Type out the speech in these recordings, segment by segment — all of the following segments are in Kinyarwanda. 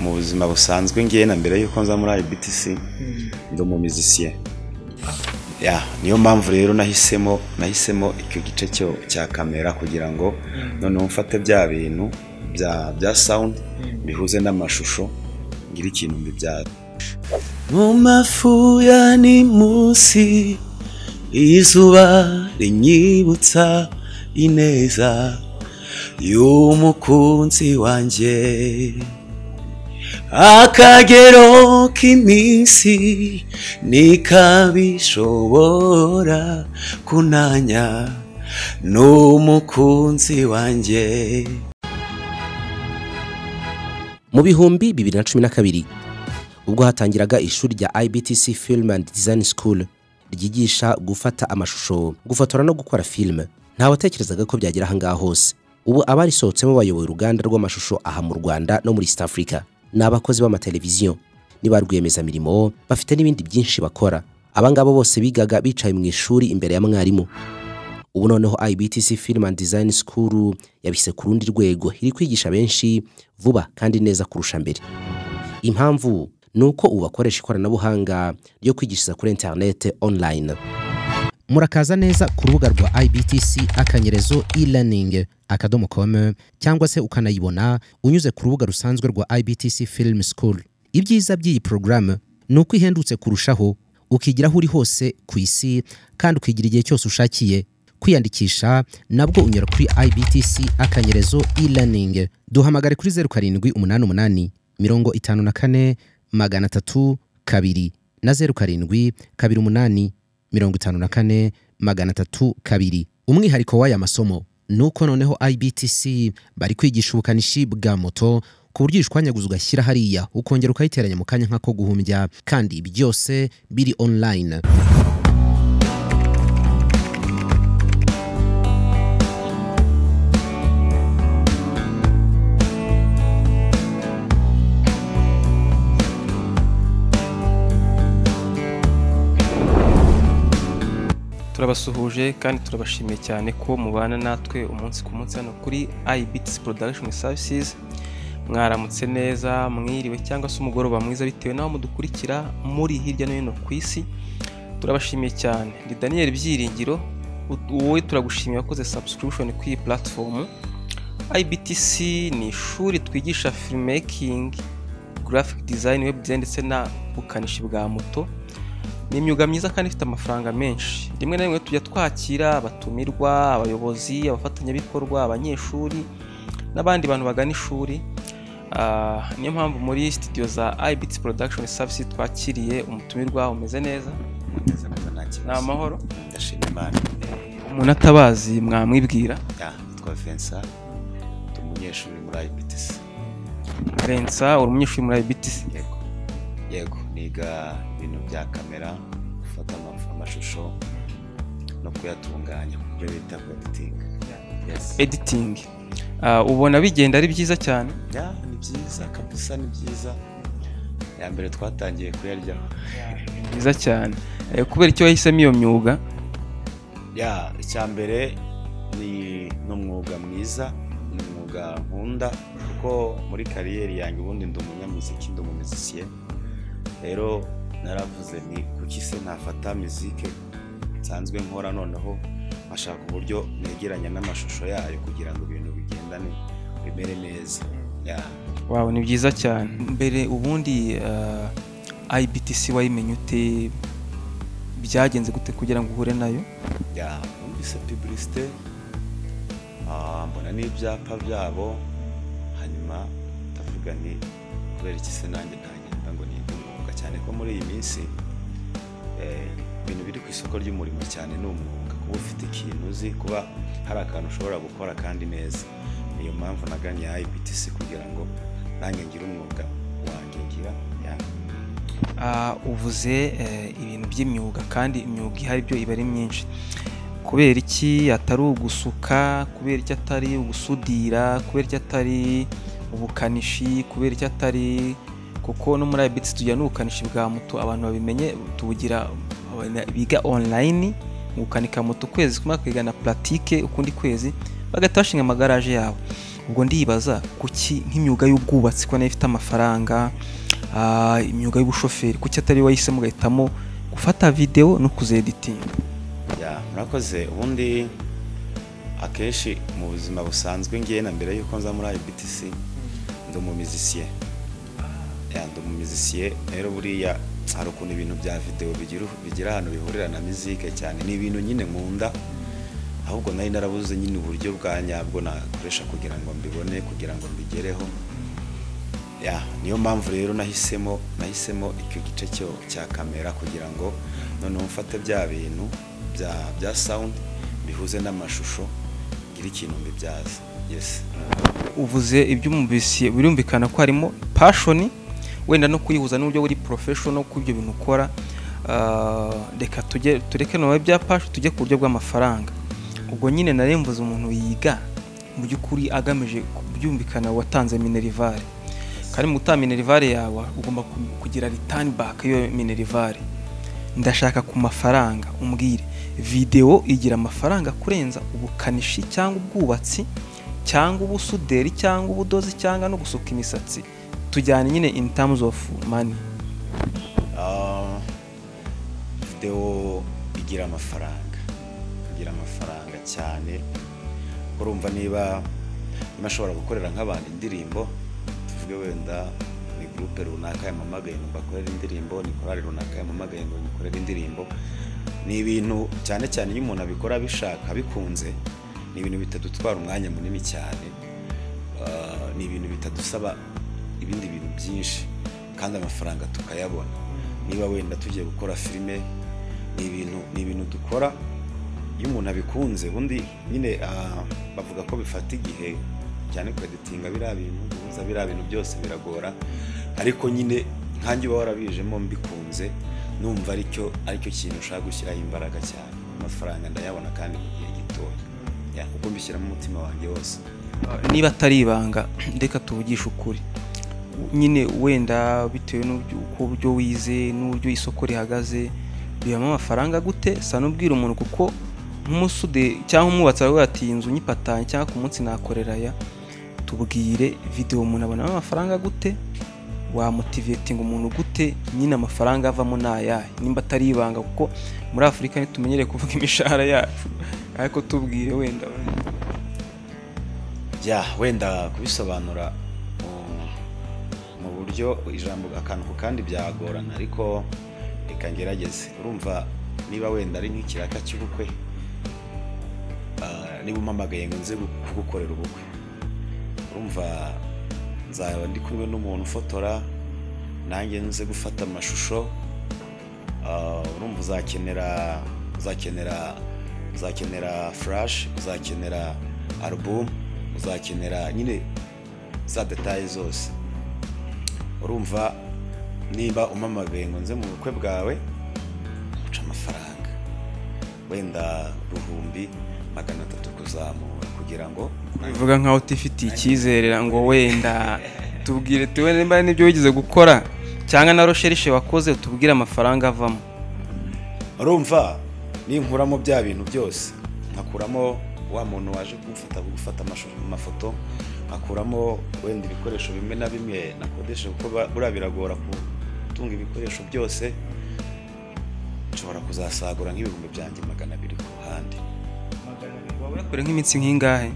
Mu buzima busanzwe ngiye na mbere yuko nza muri IBTC ndi umu musicien. Ya, niyo mpamvu rero nahisemo icyo gice cyo cya kamera kugira ngo noneho mfate bya bintu bya sound bihuze n'amashusho ngire ikintu mbibyaza. Mu mafuya ni munsi izuba rinyibutsa ineza y'umukunzi wanjye, akagero k'iminsi nikabishobora kunanya n'umukunzi wanjye. Mu 2012 ubwo hatangiraga ishuri rya IBTC Film and Design School ryigisha gufata amashusho, gufotora no gukora film, ntawatekerezaga ko byagera aha ngaha hose. Ubu abarisohotsemo bayoboye uruganda rw'amashusho aha mu Rwanda no muri East Africa, ni abakozi b'amateleviziyo, ni ba rwiyemezamirimo, bafite n'ibindi byinshi bakora. Abangabo bose bigaga bicaye mu ishuri imbere ya mwarimu. Ubu noneho IBTC Film and Design School yabise ku rundi rwego, iri kwigisha benshi vuba kandi neza kurusha mbere. Impamvu ni uko ubu bakoresha ikoranabuhanga ryo kwigishiriza kuri internet online. Murakaza neza ku rubuga rwa IBTC akanyerezo e-learning.com, cyangwa se ukanayibona unyuze ku rubuga rusanzwe rwa IBTC Film School. Ibyiza by'iyi porogaramu ni uko ihendutse kurushaho, ukigira aho uri hose ku isi kandi ukigira igihe cyose ushakiye. Kwiyandikisha nabwo unyura kuri IBTC akanyerezo e-learning. Duhamagare kuri 0788 54 302 na 07 28 54 302. Umwihariko w'aya masomo nuko noneho IBTC bari kwigisha ubukanishi bwa moto ku buryo uyishwanyaguza ugashyira hariya ukongera ukayiteranya mu kanya nk'ako guhumbya, kandi byose biri online. Turabasuhuje kandi turabashimiye cyane ko mubana natwe umunsi ku munsi hano kuri IBTC Production Services. Mwaramutse neza, mwiriwe cyangwa se umugoroba mwiza bitewe n'aho mudukurikira muri hirya no hino ku isi. Turabashimiye cyane. Ndi Daniel Byiringiro, wowe turagushimiye wakoze subscription kuri iyi platform. IBTC ni ishuri twigisha filmmaking, graphic design, web design ndetse na bukanishi bwa moto. Ni imyuga myiza kandi ifite amafaranga menshi. Rimwe na rimwe tujya twakira abatumirwa, abayobozi, abafatanyabikorwa, abanyeshuri n'abandi bantu bagana ishuri. Niyo mpamvu muri studio za IBTC Production Services twakiriye umutumirwa umeze neza. Ni amahoro. Ndashima Imana. Umuntu atabazi mwamwibwira? Nitwa Vincent, ndi umunyeshuri muri IBTC. Vincent, uri umunyeshuri muri IBTC? Yego. Yego, niga ibintu bya kamera, gufata amashusho no kuyatunganya ku byo bita editing. Yes. Editing. Ubona bigenda ari byiza cyane? Ya, ni byiza kabisa, ni byiza. Ya mbere twatangiye kuyaryaho. Byiza cyane. Kubera icyo wahisemo iyo myuga? Ya, icya mbere ni umwuga mwiza, ni umwuga nkunda kuko muri kariyeri yanjye ubundi ndi umunyamuziki, ndi umumizisiye. Rero naravuze ni kuki se ntafata muzike nsanzwe nkora noneho nkashaka uburyo negeranya n'amashusho yayo kugira ngo ibintu bigendane bimere neza. Wow, ni byiza cyane. Mbere ubundi IBTC wayimenye ute? Byagenze gute kugira ngo uhure nayo? Ya, numvise publicité, mbona n'ibyapa byabo, hanyuma ndavuga ni kubera iki se nanjye ntagenda ngo nige umwuga, cyane ko muri iyi minsi ibintu biri ku isoko ry'umurimo cyane ni umwuga, kuba ufite ikintu uzi, kuba hari akantu ushobora gukora kandi neza. Niyo mpamvu naganye IBTC kugira ngo nanjye ngire umwuga wanjye ngira. Uvuze ibintu by'imyuga kandi imyuga ihari byo iba ari myinshi. Kubera iki atari ugusuka, kubera iki atari ugusudira, kubera iki atari ubukanishi, kubera iki atari, kuko no muri IBTC tujya n'ubukanishi bwa moto, abantu babimenye tubugira biga online gukanika moto ukwezi kumwe, bakiga na pratique ukundi kwezi, bagahita bashinga amagaraje yabo. Ubwo ndibaza kuki nk'imyuga y'ubwubatsi ko nayo ifite amafaranga, imyuga y'ubushoferi, kuki atari wahisemo ugahitamo gufata video no kuzeditinga? Ya, murakoze. Ubundi akenshi mu buzima busanzwe ngiye na mbere yuko nza muri IBTC ndi umumizisiye. Ya, ndi umumizisiye. Rero buriya hari ukuntu ibintu bya video bigira ahantu bihurira na muzike cyane, ni ibintu nyine nkunda, ahubwo nari narabuze nyine uburyo bwa nyabwo nakoresha kugira ngo mbibone, kugira ngo mbigereho. Ya, niyo mpamvu rero nahisemo icyo gice cyo cya kamera kugira ngo noneho mfate bya bintu bya sound bihuze n'amashusho, ngire ikintu mbibyaza. Yes. Uvuze iby'umubisiye, birumvikana ko harimo passion wenda no kuyihuza n'uburyo buri professional ku ibyo bintu ukora. Reka tujye tureke no bya passion, tujye ku buryo bw'amafaranga. Ubwo nyine naremvuze umuntu yiga mu by'ukuri agamije kubyumvikana watanze minerivare, kandi mu gutanga minerivare yawe ugomba kugira return back iyo minerivare. Ndashaka ku mafaranga umbwire, video igira amafaranga kurenza ubukanishi cyangwa ubwubatsi cyangwa ubusuderi cyangwa ubudozi cyangwa no gusuka imisatsi? Tujyane nyine in terms of money. Video igira amafaranga, igira amafaranga cyane. Urumva niba ashobora gukorera nk'abantu indirimbo, tuvuge wenda ni groupe runaka yamamagaye ngo bakorere indirimbo, ni korali runaka yamamagaye ngo nikorere indirimbo, ni ibintu cyane cyane iyo umuntu abikora abishaka bikunze, ni ibintu bitadutwara umwanya munini cyane, ni ibintu bitadusaba ibindi bintu byinshi kandi amafaranga tukayabona. Niba wenda tugiye gukora filime, ni ibintu dukora iyo umuntu abikunze. Ubundi nyine bavuga ko bifata igihe cyane kweditinga biriya bintu, guhuza biriya bintu byose biragora, ariko nyine nkanjye uba warabijemo mbikunze, numva aricyo kintu ushaka gushyiraho imbaraga cyane. Amafaranga ndayabona kandi mu gihe gitoya, kuko mbishyiramo umutima wanjye wose. Niba atari ibanga reka tuvugishe ukuri nyine, wenda bitewe n'uko wize n'uburyo isoko rihagaze, bibamo amafaranga gute? Sa n'ubwira umuntu, kuko nk'umusude cyangwa umwubatsi aravuga ati inzu nyipatanye cyangwa ku munsi nakorera aya. Tubwire video umuntu abonamo amafaranga gute, wamotivating umuntu gute nyine amafaranga avamo nayahe, nimba atari ibanga, kuko muri Afurika ntitumenyereye kuvuga imishahara yacu, ariko tubwire wenda. Ya, wenda kubisobanura mu buryo ijambo akantu ku kandi byagorana, ariko reka ngerageze. Urumva niba wenda ari nk'ikiraka cy'ubukwe, niba umpamagaye ngo nze kugukorera ubukwe, urumva nzaba ndi kumwe n'umuntu ufotora, nanjye nze gufata amashusho. Urumva uzakenera flash, uzakenera album, uzakenera nyine za details zose. Urumva niba umpamagaye ngo nze mu bukwe bwawe, uca amafaranga wenda 300,000 kuzamura, kugira ngo bivuga nkaho utifitiye icyizere ngo wenda tubwire tuwe nimba nibyo wigeze gukora cyangwa na recherche wakoze, utubwire amafaranga avamo. Urumva ninkuramo bya bintu byose, nkakuramo wa muntu waje kumfata gufata amafoto, nkakuramo wenda ibikoresho bimwe na bimwe nakodesha, kuko buriya biragora gutunga ibikoresho byose, nshobora kuzasagura nk'ibihumbi byanjye 200 ku ruhande. 200 waba yakore nk'iminsi nk'ingahe?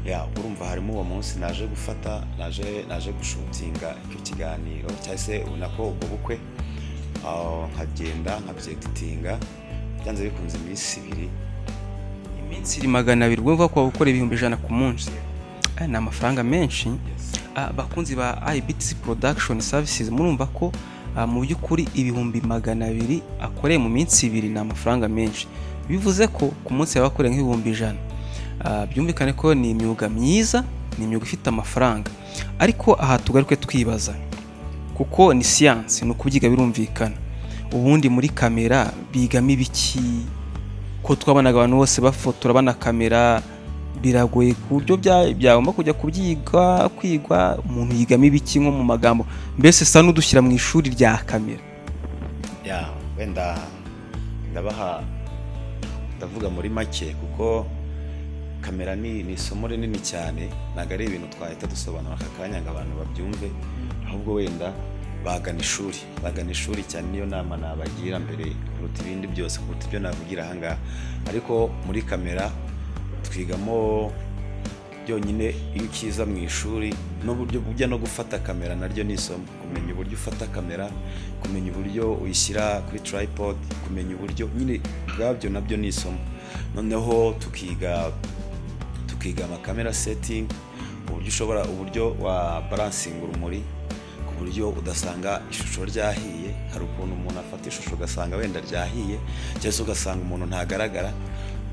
Ya, urumva harimo uwo munsi naje gufata, naje gushutinga icyo kiganiro cyangwa se nako ubwo bukwe, nkagenda nkabyeditinga, byanze bikunze iminsi ibiri. Iminsi iri 200, ubwo ko gukora 100,000 ku munsi ni amafaranga menshi. Bakunzi ba IBTC Production Services, murumva ko mu by'ukuri 200,000 akoreye mu minsi ibiri ni amafaranga menshi. Bivuze ko ku munsi yabakoreye nk'ibihumbi 100. Byumvikane ko ni imyuga myiza, ni imyuga ifite amafaranga. Ariko aha tugaruke twibaza, kuko ni siyansi, ni ukubyiga birumvikana. Ubundi muri kamera bigamo ibiki? Ko twabonaga abantu bose bafotora banakamera, biragoye ku buryo byagomba kujya kubyiga, kwigwa. Umuntu yigamo ibiki nko mu magambo, mbese sa n'udushyira mu ishuri rya kamera? Ya, wenda ndabaha, ndavuga muri make, kuko Kamera ni isomo rinini cyane, ntabwo ari ibintu twahita dusobanura aka kanya ngo abantu babyumve, ahubwo wenda bagana ishuri cyane. Niyo nama nabagira mbere kuruta ibindi byose, kuruta ibyo navugira ahangaha. Ariko muri kamera twigamo byonyine, iyo ukiza mu ishuri n'uburyo ujya no gufata kamera naryo ni isomo. Kumenya uburyo ufata kamera, kumenya uburyo uyishyira kuri tripod, kumenya uburyo nyine ubwabyo nabyo ni isomo. Noneho tukiga amakamera setting, uburyo ushobora, uburyo wa balancinga urumuri ku buryo udasanga ishusho ryahiye. Hari ukuntu umuntu afata ishusho ugasanga wenda ryahiye, cyangwa se ugasanga umuntu ntagaragara.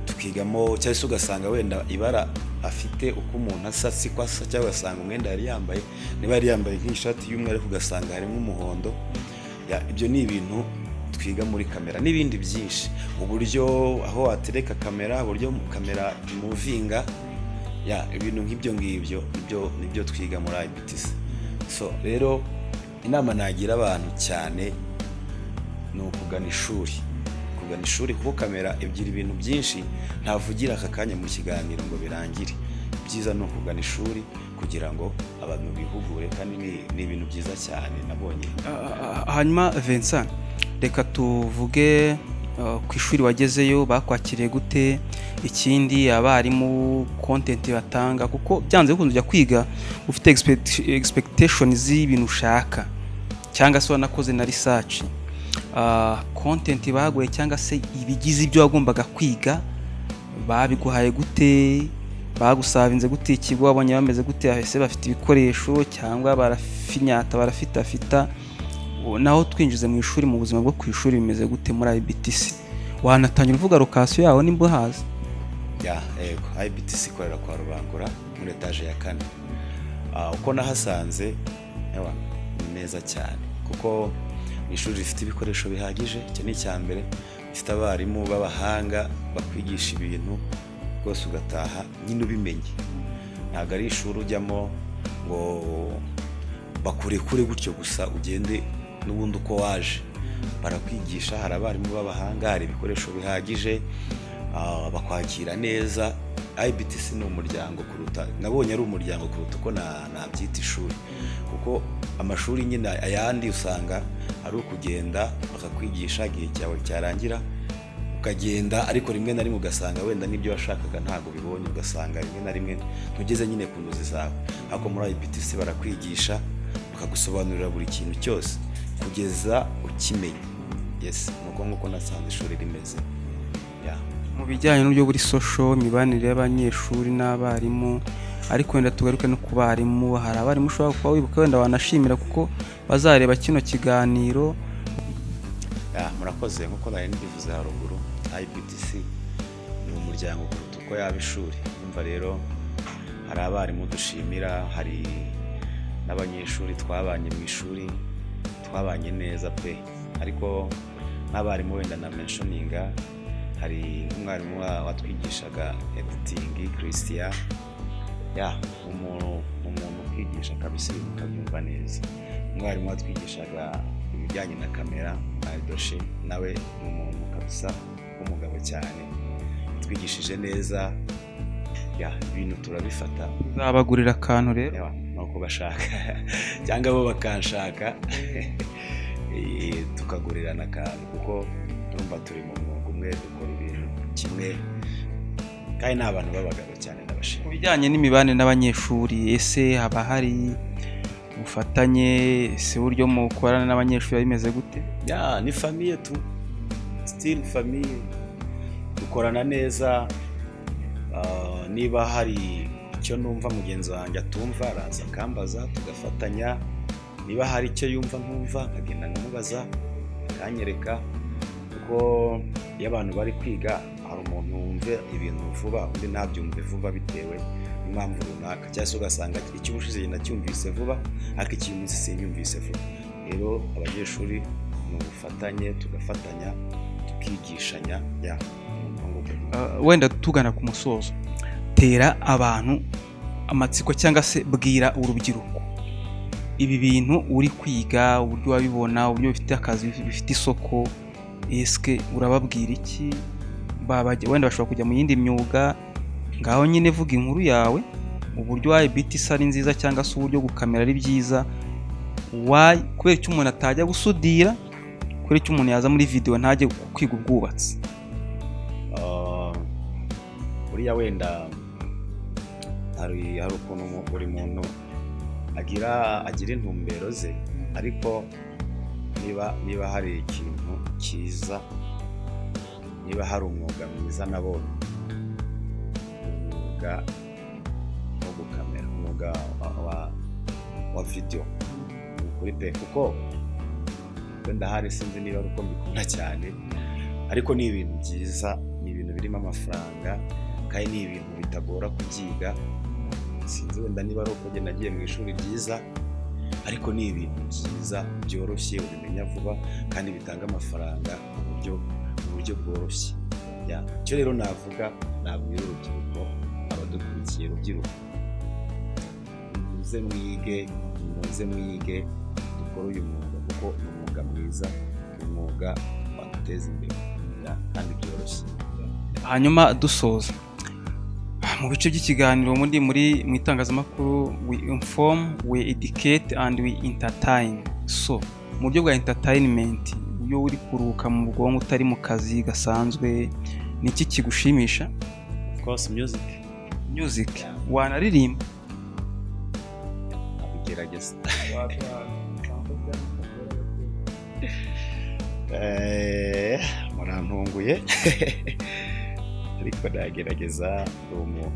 Tukigamo, cyangwa se ugasanga wenda ibara afite, uko umuntu asa siko asa, cyangwa ugasanga umwenda yari yambaye, niba yari yambaye nk'ishati y'umweru ariko ugasanga harimo umuhondo. Ya, ibyo ni ibintu twiga muri kamera n'ibindi byinshi, uburyo aho watereka kamera, uburyo kamera imovinga. Ya, ibintu nk'ibyo ngibyo nibyo twiga muri IBTC. So rero inama nagira abantu cyane ni ukugana ishuri, kugana ishuri, kuko kamera ebyiri, ibintu byinshi ntavugira aka kanya mu kiganiro ngo birangire. Ibyiza ni ukugana ishuri kugira ngo abantu bihugure, kandi ni ibintu byiza cyane nabonye. Hanyuma Vincent, reka tuvuge ku ishuri wagezeyo bakwakiriye gute? Ikindi, abarimu, content batanga, kuko byanze bikunze ujya kwiga ufite expectation z'ibintu ushaka, cyangwa se wanakoze na research. Content baguye cyangwa se ibigize ibyo wagombaga kwiga babiguhaye gute? Bagusavinze gute? Ikigo wabonye bameze gute? Ese bafite ibikoresho cyangwa barafinyata, barafitafita? Naho twinjize mu ishuri, mu buzima bwo ku ishuri bimeze gute muri IBTC? Wanatangira uvuga location yaho nimba uhazi. Ya, yego, IBTC ikorera kwa Rubangura muri etaje ya kane. Uko nahasanze, ewa, ni neza cyane, kuko ni ishuri rifite ibikoresho bihagije, icyo ni icya mbere. Rifite abarimu b'abahanga bakwigisha ibintu rwose ugataha nyine ubimenye. Ntabwo ari ishuri ujyamo ngo bakurekure gutyo gusa ugende n'ubundi uko waje. Barakwigisha, hari abarimu b'abahanga, hari ibikoresho bihagije, bakwakira neza. IBTC ni umuryango kuruta, nabonye ari umuryango kuruta uko nabyita ishuri, kuko amashuri nyine ayandi usanga ari ukugenda bakakwigisha, igihe cyawe cyarangira ukagenda, ariko rimwe na rimwe ugasanga wenda n'ibyo washakaga ntabwo ubibonye, ugasanga rimwe na rimwe ntugeze nyine ku nzozi zawe. Ariko muri IBTC barakwigisha, bakagusobanurira buri kintu cyose kugeza ukimenye. Yes, nuko nguko nasanze ishuri rimeze, yeah. Mu bijyanye n'uburyo buri social, imibanire y'abanyeshuri n'abarimu, ariko wenda tugaruke no ku barimu, hari abarimu ushobora kuba wibuka wenda wanashimira kuko bazareba kino kiganiro? Ya, murakoze. Nk'uko nari mbivuze haruguru, IBTC ni umuryango kuruta uko yaba ishuri. Umva rero, hari abarimu dushimira, hari n'abanyeshuri twabanye mu ishuri, twabanye neza pe. Ariko nk'abarimu wenda na mentioninga, hari nk'umwarimu watwigishaga editing, Christian. Ya, umuntu ukwigisha kabisa ibintu ukabyumva neza. Umwarimu watwigishaga ibijyanye na kamera, Maridoshe, nawe ni umuntu kabisa w'umugabo cyane, twigishije neza. Ya, ibintu turabifata. Uzabagurira akantu rero. Ewa, nuko bashaka cyangwa bo bakanshaka, tukagurirana akantu, kuko turumva turi mu mwuga umwe, dukora ibintu kimwe, kandi ni abantu b'abagabo cyane, ndabashima. Mu bijyanye n'imibanire n'abanyeshuri, ese haba hari ubufatanye? Ese uburyo mukorana n'abanyeshuri bimeze gute? Ya, ni famille tu, still famille, dukorana neza. Niba hari icyo numva mugenzi wanjye atumva, araza akambaza, tugafatanya. Niba hari icyo yumva nkumva, nkagenda nkamubaza akanyereka, kuko iyo abantu bari kwiga hari umuntu wumva ibintu vuba, undi ntabyumve vuba bitewe n'impamvu runaka, cyangwa se ugasanga icy'ubushize nacyumvise vuba ariko icy'uyu munsi sinyumvise vuba. Rero abanyeshuri ni ubufatanye, tugafatanya, tukigishanya. Ya, ni uko nguko. Wenda tugana ku musozo, tera abantu amatsiko cyangwa se bwira urubyiruko ibi bintu uri kwiga, uburyo wabibona, uburyo bifite akazi, bifite isoko. Ese urababwira iki? Wenda bashobora kujya mu yindi myuga. Ngaho nyine vuga inkuru yawe, uburyo IBTC ari nziza cyangwa se uburyo gukamera ari byiza, why, kubera icyo umuntu atajya gusudira, kubera icyo umuntu yaza muri video ntajye kwiga ubwubatsi. Buriya wenda hari ukuntu buri muntu agira intumbero ze, ariko niba hari ikintu cyiza, niba hari umwuga mwiza nabonye, umwuga wo gukamera, umwuga wa video kuri pe, kuko wenda hari sinzi niba ari uko mbikunda cyane, ariko ni ibintu byiza, ni ibintu birimo amafaranga, kandi ni ibintu bitagora kubyiga. Sinzi wenda niba ari uko nagiye mu ishuri ryiza, ariko ni ibintu byiza byoroshye, ubimenya vuba kandi bitanga amafaranga mu buryo bworoshye. Icyo rero navuga, nabwira urubyiruko, abadukurikiye rubyiruko, muze mwige dukore uyu mwuga, kuko ni umwuga mwiza, umwuga waduteza imbere kandi byoroshye. Hanyuma dusoza mu bice by'ikiganiro muri mu itangazamakuru, we inform, we educate and we entertain. So mu buryo bwa entertainment, iyo uri kuruhuka mu bwonko utari mu kazi gasanzwe, ni iki kigushimisha? Of course music. Music. Wanaririmba? Abigerageza. Murantunguye. Ariko ndagerageza,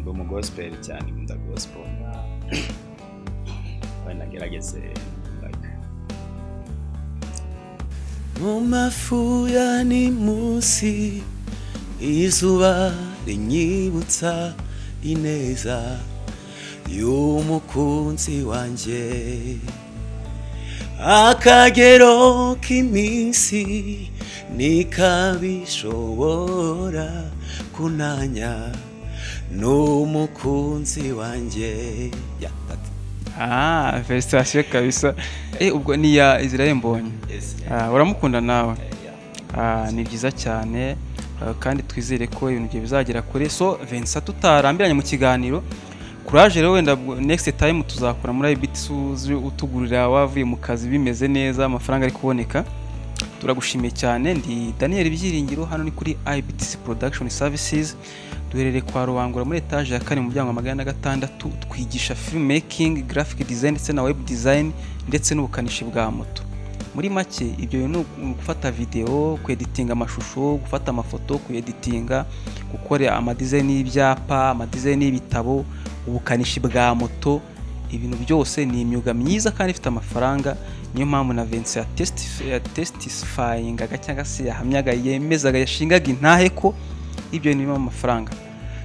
ndi umu gospel cyane, nkunda gospel. Ndagerageze like mu mafuya ni munsi, izuba rinyibutsa ineza y'umukunzi wanjye, akagero k'iminsi nikabishobora kunanya n'umukunzi wanjye. Felicitation kabisa. Ubwo ni ya Israel Mbonyi. Uramukunda nawe? Ni byiza cyane, kandi twizere ko ibintu bye bizagera kure. So Vincent, tutarambiranye mu kiganiro, courage rero, wenda next time tuzakora muri IBTC utugurira wavuye mu kazi bimeze neza, amafaranga ari kuboneka. Turagushimiye cyane. Ndi Daniel Byiringiro, hano ni kuri IBTC Production Services, duherereye kwa Rubangura muri etage ya 4 mu muryango 406. Twigisha filmmaking, graphic design ndetse na web design ndetse n'ubukanishi bwa moto. Muri make ibyo bintu ni gufata video, kweditinga amashusho, gufata amafoto, kuyeditinga, gukora amadesign y'ibyapa, amadesign y'ibitabo, ubukanishi bwa moto, ibintu byose ni imyuga myiza kandi ifite amafaranga. Niyo mpamvu na Vincent testifyingaga cyangwa se yahamyaga, yemezaga, yashingaga intahe ko ibyo ni amafaranga.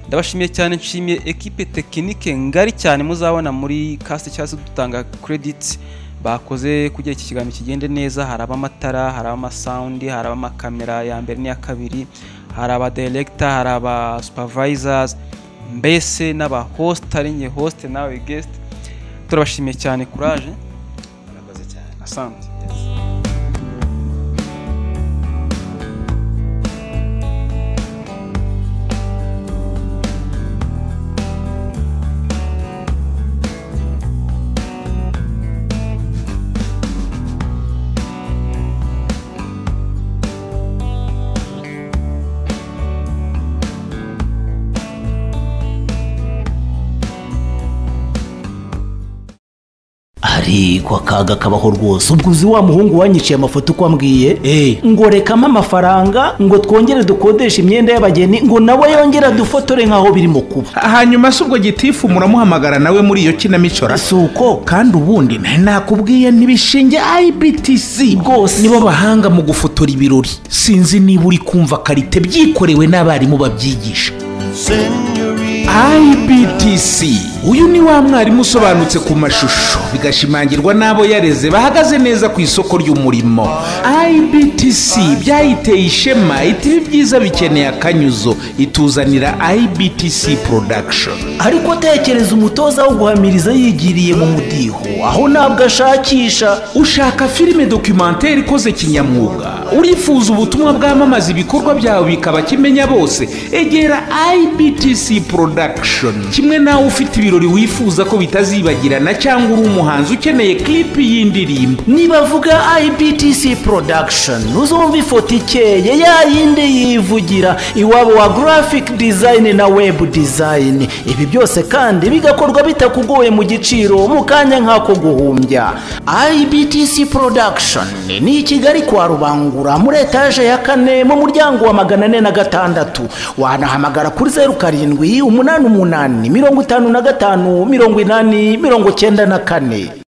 Ndabashimiye cyane, nshimiye equipe technique ngari cyane muzabona muri cast cyangwa se dutanga credits bakoze kugira iki kiganiro kigende neza. Hari abamatara, hari amasound, hari amakamera ya mbere n'iya kabiri, hari aba director, hari aba supervisors, mbese n'aba host, ari nye host nawe guest. Turabashimiye cyane, courage. Murakoze cyane. Asante. Ariko akaga kabaho rwose. Ubwo uzi wa muhungu wanyiciye amafoto uko ambwiye, ngo rekamo amafaranga ngo twongere dukodeshe imyenda y'abageni, ngo nawe yongera dufotore nkaho birimo kuba. Hanyuma se ubwo gitifu muramuhamagara nawe muri iyo kinamico? Si uko. Kandi ubundi nakubwiye ntibishinge IBTC rwose nibo bahanga mu gufotora ibirori. Sinzi niba uri kumva karite byikorewe n'abarimu babyigisha. IBTC uyu ni wa mwarimu usobanutse ku mashusho, bigashimangirwa n'abo yareze bahagaze neza ku isoko ry'umurimo. IBTC byayiteye ishema, iti ibi byiza bikeneye akanyuzo, ituzanira IBTC Production. Ariko tekereza umutoza wo guhamiriza yigiriye mu mudiho, aho ntabwo ashakisha. Ushaka filime documentaire ikoze kinyamwuga, urifuza ubutumwa bwamamaza ibikorwa byawe bikaba kimenya bose, egera IBTC Production. Production. Kimwe nawe ufite ibirori wifuza ko bitazibagirana, cyangwa uri umuhanzi ukeneye clip y'indirimbo. Nibavuga IBTC Production, uzumva ifoto ikeye ya yindi yivugira, iwabo wa graphic design na web design. Ibi byose kandi bigakorwa bitakugoye, mu giciro, mu kanya nk'ako guhumbya. IBTC Production ni i Kigali kwa Rubangura, muri etaje ya kane, mu muryango wa 406. Wanahamagara kuri 0788 55 80 94.